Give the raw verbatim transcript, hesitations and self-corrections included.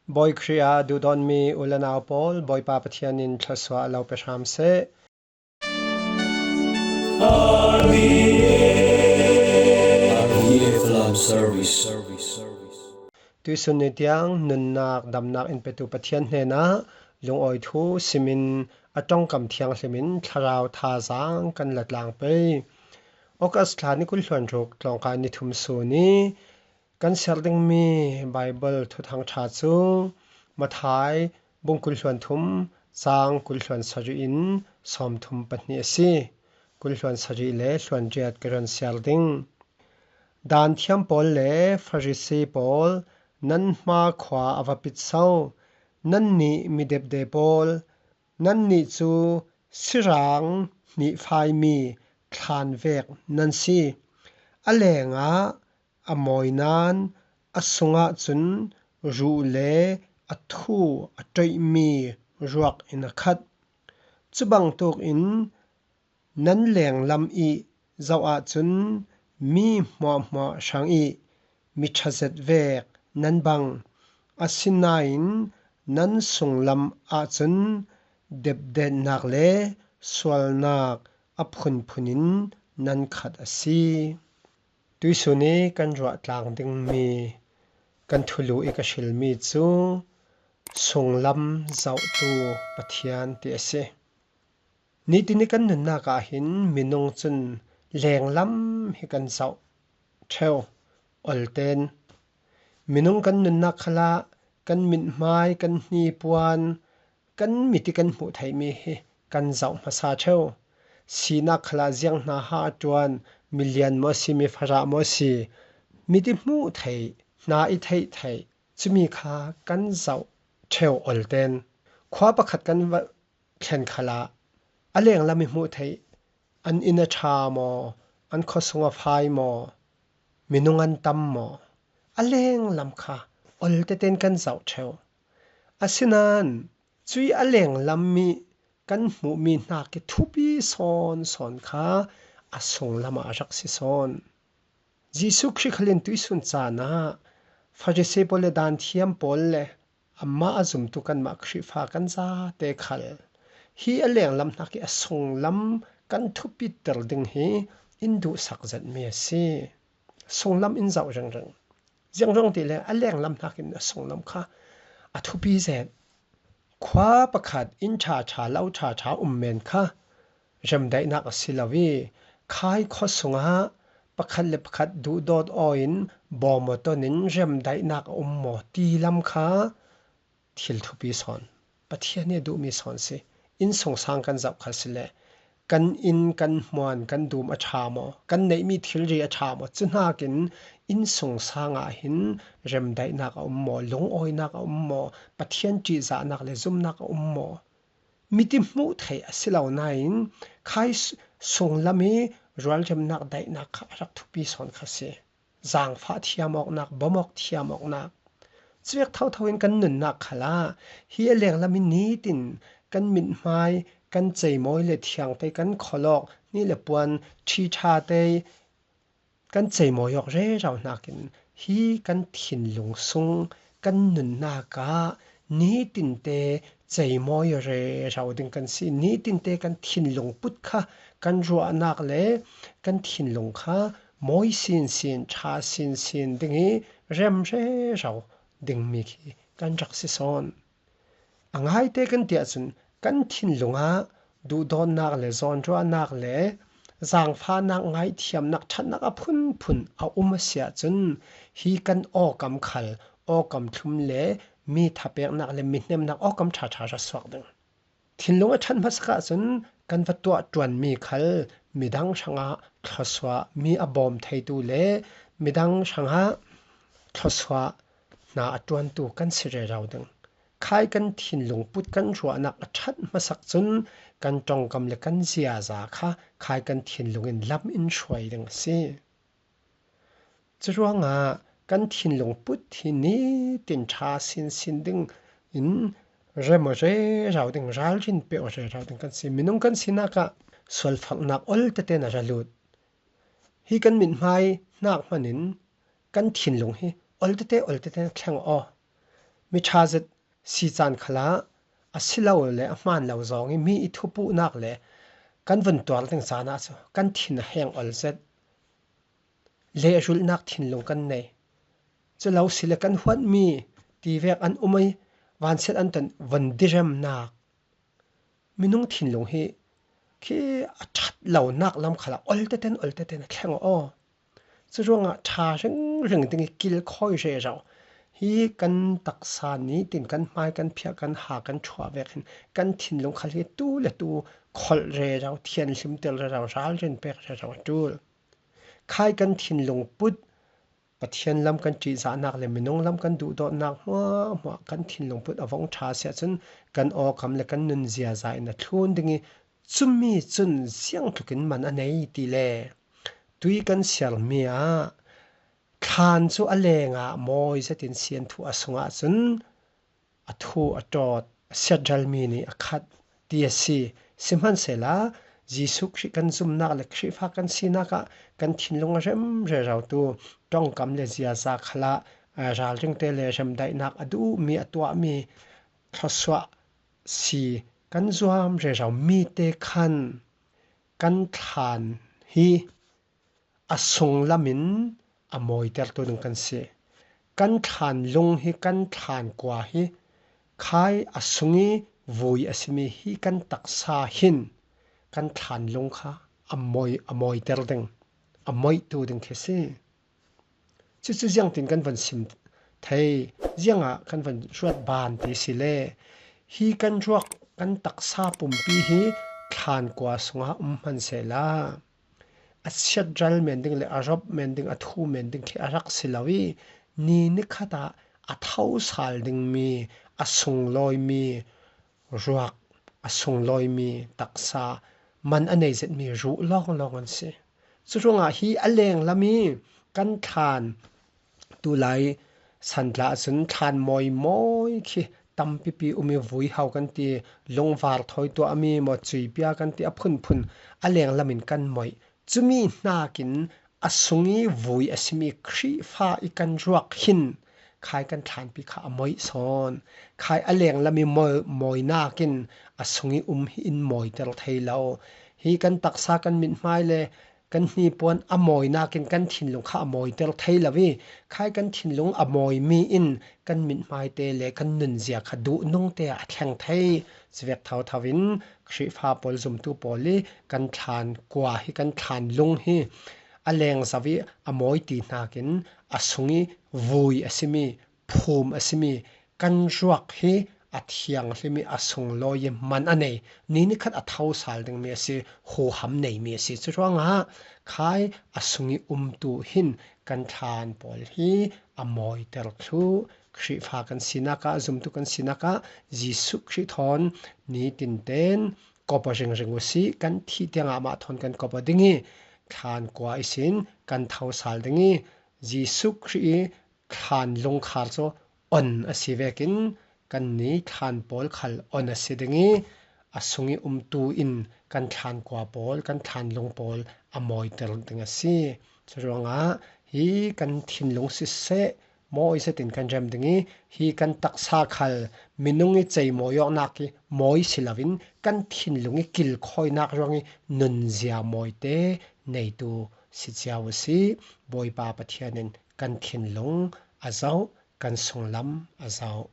Bawi Khrih ah duhdawtmi u le nau pawl, Bawipa Pathian in thluasuah a lo pe hram seh. Tuisun ni tiang nunnak damnak in petu Pathian hnenah lungawi thu simin a ṭongkam thianghlimin thlarau thazaang kan la tlang pei. August thla ni kul hluan ruk tlawngkai ni thum sun i kan siar dingmi Baibal thuthang ṭha cu Matthai bung kul hluan thum, cang kul hluan sarih in sawmthum pahnih a si. Kul hluan sarih le hluan riat ka run siar ding. Daan thiam pawl le Farasi pawl, nan hma khua a va pit so! Nannih mi depde pawl, nannih cu sirang hnihfaimi thlan vek nan si. A lengah a mawi nain a sungah cun ruh le a thu a ṭoihmi ruak in a khat. Cu bangtuk in nan lenglam i zoh ahcun mi hmuahhmuah hrang i mi ṭha zet vek nan bang, asinain nan sunglam ahcun depdetnak le sualnak a phunphun in nan khat a si. Tuisun i kan ruah tlang dingmi kan thulu i ka hrilmi cu sunglam zohtu Pathian ti a si. Nitin i kan nunnak ah hin minung cun lenglam hi kan zoh ṭheu, olten. Minung kan nunnak khalah kan mithmai, kan hnipuan, kan mit i kan hmuh theihmi hi kan zoh hmasa ṭheu. Sinak khalah ziang hna ha a ṭuan, milian maw si, mifarah maw si, mit i hmuh theih, hna i theih theih, cumi kha kan zoh ṭheu olten. Khua pakhat kan va thlen khalah a lenglam i hmuh theih, an inn a ṭha maw, an khuasung a fai maw, minung an tam maw, a lenglam kha olteten kan zoh ṭheu. Asinain cui a lenglam i kan hmuhmi hnak i thupi sawn sawn kha a sunglam ah a rak si sawn. Jesuh Khrih khal in tuisun caan ah Farasi pawl le Daan thiam pawl le amah a zumtu kanmah Khrihfa kan zate khal hi a lenglam hnak i a sunglam kan thupiter ding hi in duhsak zetmi a si. Sunglam in zoh ringring. Ziangzong ti le a lenglam hnakin a sunglam kha a thupi zet. Khua pakhat inn ṭha ṭha, lo ṭha ṭha um men kha remdaihnak a si lo i, khai khua sungah pakhat le pakhat duhdawt aw in bawm aw ton in remdaihnak a um maw ti lam kha thil thupi sawn, Pathian nih a duhmi sawn si. Innsungsang kan zoh kha si le kan inn, kan hmuan, kan dum a ṭha maw, kan neihmi thilri a ṭha maw, cu hnakin innsungsang ah hin remdaihnak a um maw, lungawinak a um maw, Pathian ṭihzahnak le zumnak a um maw? Mit i hmuh theih a si lo nain khai s-, sunglam i rualremnak daihnak kha a rak thupi sawn kha si. Zaangfah thiam awknak, bawmawk thiam awknak. Cuvek thotho in kan nunnak khalah hi a lenglam i nitin kan mithmai, kan ceimawi le thiangte kan kholawk, ni le puan, ṭhi ṭha te kan ceimawi awk rero hnakin hi kan thinlung sung kan nunnak ah nitinte ceimawi rero ding kan si. Nitinte kan thinlung put kha kan ruahnak le kan thinlung kha mawi sinsin, ṭha sinsin ding i rem rero dingmi khi kan rak si sawn. A ngaite kan ti ahcun kan thinlung ah duhdawtnak le zawnruahnak le zaangfahnak, ngaihthiamnak, ṭhatnak a phunphun a um a si ahcun hi kan awkam khal awkam thlum le mi thapeknak le mi hnemnak awkam ṭhaṭha ra suak ding. Thinlung a ṭhat hmasak ahcun kan va tuah ṭuanmi khal midang hrangah thluasuah, mi a bawm theitu le midang hrangah thluasuah hna a ṭuantu kan si rero ding. Khai kan thinlung put kan ruahnak a ṭhat hmasak cun kan ṭongkam le kan ziaza kha khai kan thinlung in lam in hruai ding a si. Curuangah kan thinlung put hi nitin ṭha sinsin ding in rem aw rero ding, ralrin pe aw rero ding kan si. Minung kan sinak ah sualfaknak ol tete in a ra lut. Hi kan mithmai hnak hmanh in kan thinlung hi ol tete, ol tete in a thleng aw. Mi ṭha zet si caan khalah a si lo le a hmaan lo zawng i mi i thupuhnak le kan vun tuar ding caan ah cu kan thin a heng ol zet. Lehrulhnak thinlung kan nei. Cu lo si le kan huatmi tivek an um i vansiat an ton vun diremnak. Minung thinlung hi khi a ṭhat lonak lam khalah ol teten, ol teten a thleng aw. Curuangah ṭha hringhring ding i kilkhawi rero. Hi kan taksa nitin kan hmai kan phiah, kan ha kan ṭhuah vek hin kan thinlung khal hi tu le tu kholh rero, thianhlimter rero, ralrin pek rero a ṭul. Khai kan thinlung put Pathian lam kan ṭihzahnak le minung lam kan duhdawtnak hmuahhmuah kan thinlung put a vong ṭha si ahcun kan awkam le kan nun ziaza in a thlun ding i cumi cun ziangtlukin man a nei ti le tui kan siarmi ah thlan cu a lengah mawi zetin sianthuh a sungah cun a thu a ṭawt, a siatralmi nih a khat ti a si. Sihmanhsehla Jesuh Khrih kan zumnak le Khrihfa kan sinak ah kan thinlung a rem rero tu ṭongkam le ziaza khalah, aa, ralringte le remdaihnak a duhmi, a tuahmi thluasuah si kan zuam rero mi te khan kan thlan hi a sunglam in a mawitertu ding kan si. Kan thlan lung hi kan thlan kua hi khai a sung i vui a simi hi kan taksa hin kan thlan lung kha a mawi, a mawiter ding, a mawihtu ding khi si. Cucu ziangtin kan van sim thei, ziangah kan van ruat ban ti si le hi kan ruak, kan taksa pumpi hi thlan kua sungah um hmanhsehla a siatral men ding le a rawp men ding, a thu men ding khi a rak si lo i, ni nikhat ah a thosal dingmi, a sunglawimi ruak, a sunglawimi taksa man a nei zetmi ruh lawnglawng an si. Curuangah hi a lenglam i kan thlan tulai santla ahcun thlan mawi mawi khi tampipi um i vui hau kan ti, lungvar thawi tuahmi maw, cuipia kan ti, a phunphun a lenglam in kan mawih. Cumi hnakin a sung i vui a simi Khrihfa i kan ruak hin khai kan thlanpi kha a mawih sawn. Khai a lenglam i mawi, mawinak in a sung i um hi in mawiter thei lo. Hi kan taksa, kan mithmai le kan hnipuan a mawinak in kan thinlung kha a mawiter thei lo i, khai kan thinlung a mawimi in kan mithmaite le kan nunzia kha duhnungte ah a thleng thei. Cuvek thotho in Khrihfa pawl zumtu pawl i kan thlan kua hi, kan thlan lung hi a leng zo i a mawi ti hnakin a sung i vui a simi, phum a simi, kan ruak hi a thianghlim i a sunglawi i man a nei, ni nikhat a thosal dingmi a si, huham neimi a si. Curuangah khai a sung i umtu hin kan thlan pawl hi a mawiter thluh. Khrihfa kan sinak ah, zumtu kan sinak ah Jesuh Khrih thawn nitin tein kop aw ringring u sih, kan thih tiangah amah thawn kan kop aw ding i, thlan kua ihsin kan thosal ding i, Jesuh Khrih i thlan lungkhar cu on a si vekin kanni thlan pawl khal on a si ding i, a sung i umtu in kan thlan kua pawl, kan thlan lung pawl a mawiter ding a si. Curuangah hi kan thinlung siseh, mawi zetin kan rem ding i, hi kan taksa khal minung i cei mawi awknak i mawi si loin kan thinlung i kilkhawinak ruang i nunzia mawite neitu si cio u sih. Bawipa Pathian in kan thinlung a zoh, kan sunglam a zoh.